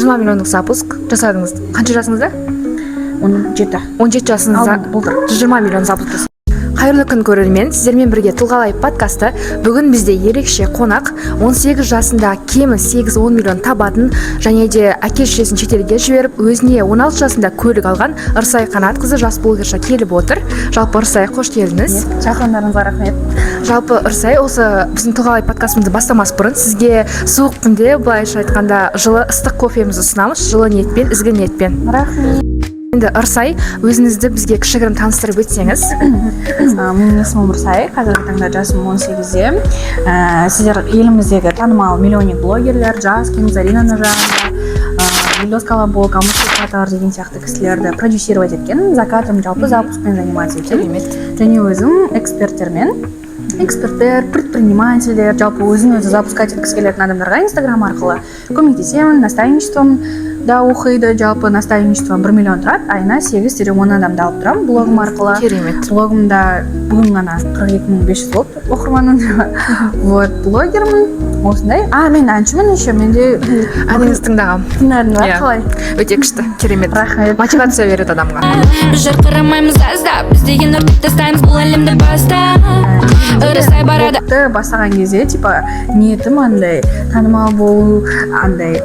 20 миллиондық запуск жасадыңыз. Қанша жасыңызда? 17. 17 жасыңызда. Алдым, былтыр. 120 миллион запуск жасадыңыз. Қайырлы күн, көрермен! Сіздермен бірге «Тұлғалай» подкасты. Бүгін бізде ерекше қонақ: 18 жасында кемі 8-10 миллион табатын және де әке шешесін шетелге жіберіп, өзіне 16 жасында көлік алған Ырсай Қанатқызы, жас блогерша келіп отыр. Жалпы, Ырсай, қош келдіңіз! Шақырғандарыңызға рахмет. Жалпы, Ырсай, осы біздің «Тұлғалай» подкастымызды бастамас бұрын сізге суық күнде, былайша айтқанда, жылы ыстық кофемізді ұсынамыз, жылы ниетпен, ізгі ниетпен. Рахмет. Енді, Ырсай, өзіңізді бізге кішігірім таныстырып өтсеңіз. Менің есімім Ырсай, қазіргі таңда жасым 18-де. Сіздер еліміздегі танымал миллионник блогерлер Жаскин, Зарина Нұржанова, Елдос Колобок, Алмас Қатар деген сияқты кісілерді продюсировать еткен, за кадром жалпы запускпен заниматься етемін. Және өзім эксперттермен, эксперттер, предпринимательдер, жалпы өзін өзі запускать еткісі келетін адамдарға Инстаграм арқылы көмектесемін. Наставничеством да оқиды. Жалпы наставничество 1 миллион тұрады айына, 8-10 адамды алып тұрамын блогым арқылы. Блогымда бүгін ғана 42 500 болды оқырманым. Вот, блогермін осындай. А, мен әншімін еще, менде Әніңізді тыңдағанмын. Тыңдадың ба? Иә. Қалай? Өте күшті, керемет. Рахмет. Мотивация береді адамға. Біз жарқырамаймыз аздап, біз деген өртеп тастаймыз бұл әлемді бастап. Ырысай барады. Блогты бастаған кезде, типа, ниетім андай танымал болу, андай,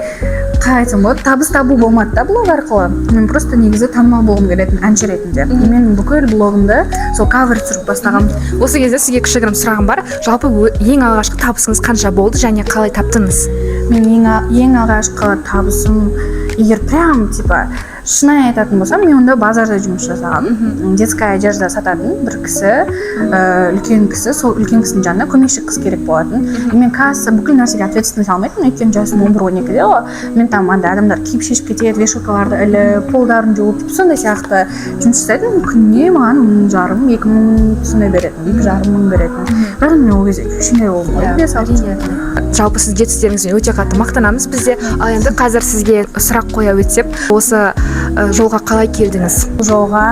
қалай айтсам болады, табыс табу болмады да блог арқылы. Мен просто негізі танымал болғым келетін әнші ретінде. И мен бүкіл блогымды сол кавер түсіріп бастағанмын. Осы кезде сізге кішігірім сұрағым бар. Жалпы, ең алғашқы табысыңыз қанша болды және қалай таптыңыз? Мен ең алғашқы табысым, егер прям, типа, шынайы айтатын болсам, мен онда базарда жұмыс жасағанмын. Детская одежда сататын бір кісі, үлкен кісі, сол үлкен кісінің жанына көмекші қыз керек болатын. И мен касса, бүкіл нәрсеге ответственность алмайтынмын, өйткені жасым 11-12-де ғой. Мен там андай адамдар киіп шешіп кетеді, вешалкаларды іліп, полдарын жуып, типа сондай сияқты жұмыс жасайтынмын. Күніне маған 1500, 2000 сондай беретін, 2,5 мың беретін. Бірақ мен ол кезде кішкентай болдым ғой, 5-6. Жалпы, сіз жетістіктеріңізбен өте қатты мақтанамыз бізде. Ал енді қазір сізге сұрақ қоя өтсек, осы жолға қалай келдіңіз? Бұл жолға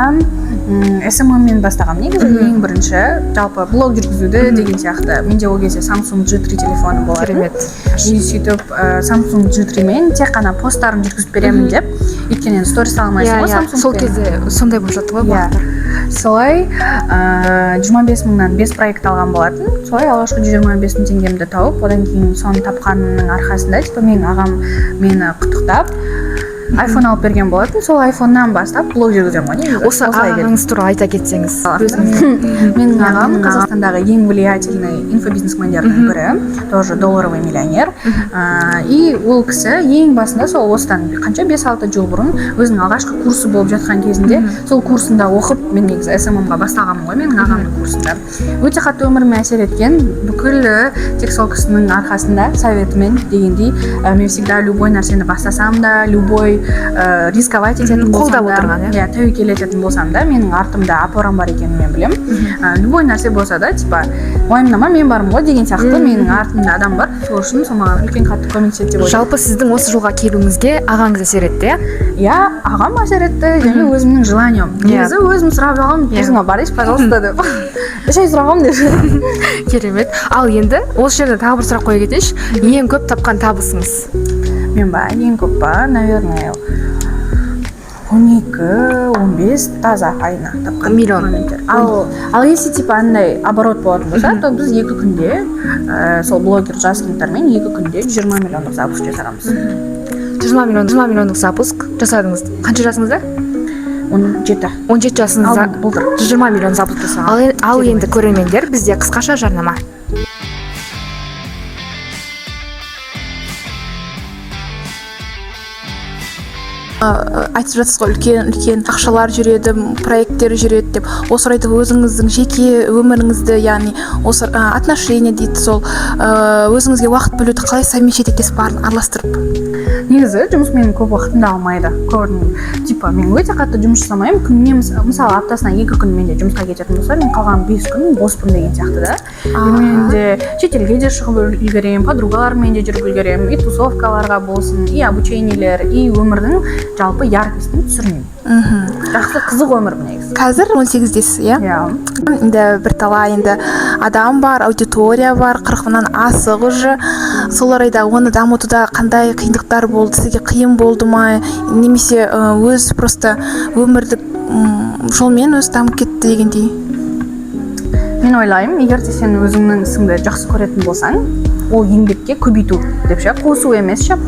СММ мен бастағанмын негізі. Ең бірінші жалпы блог жүргізуді деген сияқты. Менде ол кезде Samsung G3 телефоны болатын. И сөйтіп, Samsung G3 мен тек қана посттарын жүргізіп беремін деп, өйткені енді сторис алмайсың ғой Иә, сол Samsung-пен. кезде сондай болып жатты ғой уақыттар. Солай 25 мыңнан бес проект алған болатын. Солай алғашқы 125 мың теңгемді тауып, одан кейін соны тапқанымның арқасында, типа, менің ағам мені құттықтап, айфон алып берген болатын. Сол айфоннан бастап блог жүргіземін ғой негізі. Осы Осылай келдім. ағаңыз туралы айта кетсеңіз. Менің ағам Қазақстандағы ең влиятельный инфобизнесмендердің бірі, тоже долларовый миллионер. И ол кісі ең басында сол осыдан қанша, 5-6 жыл бұрын өзінің алғашқы курсы болып жатқан кезінде, сол курсында оқып, мен негізі СММ-ға бастағанмын ғой менің ағамның курсында. Өте қатты өміріме әсер еткен, бүкіл тек сол кісінің арқасында, советімен дегендей, мен всегда любой нәрсені бастасам да, любой рисковать ететін Қолдап болсам да, отырған, иә? Иә, тәуекел ететін болсам да, менің артымда опорам бар екенін мен білемін. Любой нәрсе болса да, типа, уайымдама, мен бармын ғой деген сияқты, менің артымда адам бар. Сол үшін сол маған үлкен қатты көмектеседі деп ойлаймын. Жалпы, сіздің осы жолға келуіңізге ағаңыз әсер етті, иә? Иә, ағам әсер етті және өзімнің желанием. Негізі өзім сұрап алғанмын, өзіңе барайыншы, пожалуйста, деп 3 ай сұрағанмын деп. Керемет. Ал енді осы жерде тағы бір сұрақ қоя кетейінші: ең көп тапқан табысыңыз? Мен ба? Ең көп па? Наверное, 12, 15 таза айына тапқан Миллион. моменттер. Ал если, типа, андай оборот болатын болса, то біз 2 күнде, сол блогер Жаскинтармен 2 күнде 20 миллиондық запуск жасағанбыз. 20 миллион, 20 миллиондық запуск жасадыңыз. Қанша жасыңызда? 17. 17 жасыңызда. Алдым, былтыр. 120 миллион запуск жасаған. Ал енді, көрермендер, бізде қысқаша жарнама. Айтып жатсыз ғой, үлкен үлкен ақшалар жүреді, проекттер жүреді деп. Осы орайда өзіңіздің жеке өміріңізді, яғни осы отношения дейді, сол өзіңізге уақыт бөлуді қалай совмещать етесіз, барын араластырып? Негізі жұмыс менің көп уақытымды алмайды көбін. Типа, мен өте қатты жұмыс жасамаймын күніне. Мысалы, аптасына 2 күн менде жұмысқа кететін болса, мен қалған 5 күн боспын деген сияқты да. И мен де шетелге де шығып үлгеремін, подругаларыммен де жүріп үлгеремін, и тусовкаларға болсын, и обучениелер, и өмірдің жалпы яркостін түсірмеймін. Жақсы, қызық өмір негізі. Қазір 18-десіз, иә? Иә. Енді бірталай енді адам бар, аудитория бар, 40 мыңнан асық уже. Сол орайда оны дамытуда қандай қиындықтар болды, сізге қиын болды ма, немесе өз просто өмірлік жолмен өзі дамып кетті дегендей? Мен ойлаймын, егер де сен өзіңнің ісіңді жақсы көретін болсаң, ол еңбекке көбейту деп ше, қосу емес ше.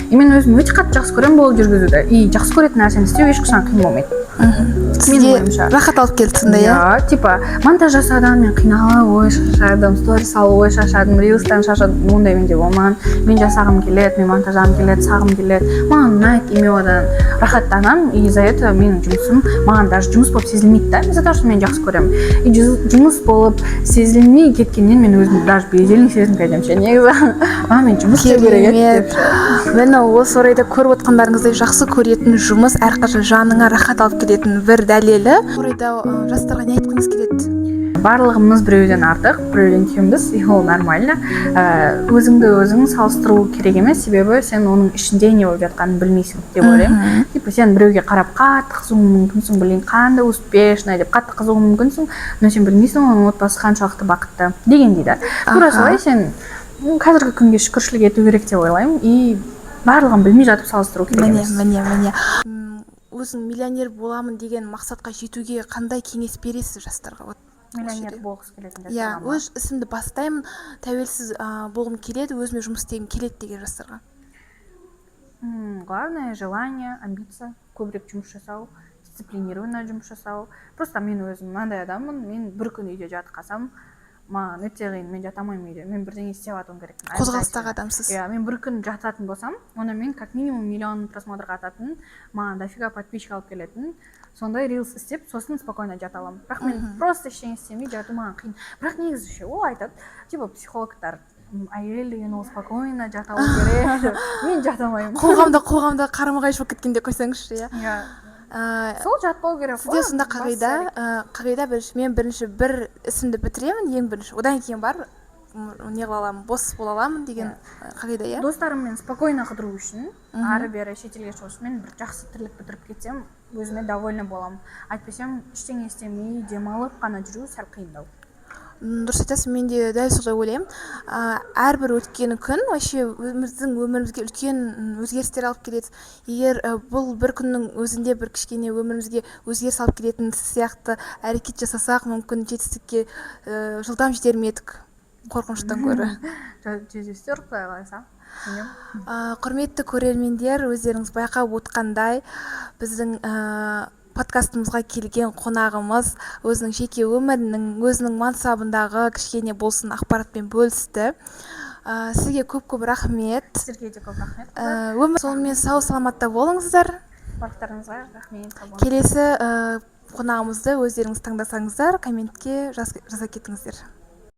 И мен өзім өте қатты жақсы көремін блог жүргізуді, и жақсы көретін нәрсені істеу ешқашан қиын болмайды. Сізге Ойымша. рахат алып келді сонда, иә? Иә, типа монтаж жасаудан мен қиналып, ой, шаршадым, сторис салу, ой, шаршадым, рилстан шаршадым, ондай менде болмаған. Мен жасағым келеді, мен монтаждағым келеді, салғым келеді, маған ұнайды, и мен одан рахаттанамын. И за это менің жұмысым маған даже жұмыс болып сезілмейді да, из-за того что мен жақсы көремін. И жұмыс болып сезілмей кеткеннен мен өзімді даже бездельник сезініп кетемін ше негізі. Маған мен жұмыс істеу керек еді деп ше. Міне, осы орайда көріп отқандарыңыздай, жақсы көретін жұмыс әрқашан жаныңа рахат алып келетін бір дәлелі. Орайда жастарға не айтқыңыз келеді? Барлығымыз біреуден артық, біреуден кембіз, и ол нормально. Өзіңді өзің салыстыру керек емес, себебі сен оның ішінде не болып жатқанын білмейсің деп ойлаймын. Типа сен біреуге қарап қатты қызығуың мүмкінсің, блин, қандай успешный деп қатты қызығуың мүмкінсің, но сен білмейсің оның отбасы қаншалықты бақытты дегендей да. Тура солай сен қазіргі күнге шүкіршілік ету керек деп ойлаймын, и барлығын білмей жатып салыстыру керек Міне, емес. міне, міне. Өзің миллионер боламын деген мақсатқа жетуге қандай кеңес бересіз жастарға, вот осы Миллионер жерде? болғысы келетін Иә. жастарға ма? Өз ісімді бастаймын, тәуелсіз болғым келеді, өзіме жұмыс істегім келеді деген жастарға. Главное желание, амбиция, көбірек жұмыс жасау, дисциплинированно жұмыс жасау. Просто мен өзім мынандай адаммын: мен бір күн үйде жатып қалсам, маған өте қиын, мен жата алмаймын үйде, мен бірдеңе істеп жатуым керекпін. Қозғалыстағы адамсыз. Иә, мен бір күн жататын болсам, онда мен как минимум миллион просмотрға ататын, маған дофига подписчик алып келетін сондай рилс істеп, сосын спокойно жата аламын. Бірақ мен просто ештеңе істемей жату маған қиын. Бірақ негізі ше, ол айтады типа психологтар, әйел деген ол спокойно жата алу керек деп. Мен жата алмаймын. Қоғамда қарама қайшы болып кеткен деп қойсаңызшы, иә. Иә. Сол жатпау керек Сізде қой, сонда бас қағида керек. Қағида бірінші, мен бірінші бір ісімді бітіремін ең бірінші, одан кейін барып не қыла аламын, бос бола аламын деген қағида, иә? Достарыммен спокойно қыдыру үшін, ары бері шетелге шығу үшін мен бір жақсы тірлік бітіріп кетсем, өзіме довольна боламын. Әйтпесем ештеңе істемей демалып қана жүру сәл қиындау. Дұрыс айтасыз, мен де дәл солай ойлаймын. Әрбір өткен күн вообще өзіміздің өмірімізге үлкен өзгерістер алып келеді. Егер бұл бір күннің өзінде бір кішкене өмірімізге өзгеріс алып келетін сияқты әрекет жасасақ, мүмкін, жетістікке жылдам жетер ме едік қорқыныштан гөрі. Жетесіздер, құдай қаласа, сенемін. Құрметті көрермендер, өздеріңіз байқап отқандай, біздің подкастымызға келген қонағымыз өзінің жеке өмірінің, өзінің мансабындағы кішкене болсын ақпаратпен бөлісті. Сізге көп көп рахмет. Сіздерге де көп рахмет. Өмір сонымен, сау саламатта болыңыздар. Барлықтарыңызға рахмет, сау болыңыз. Келесі қонағымызды өздеріңіз таңдасаңыздар, комментке жаза кетіңіздер.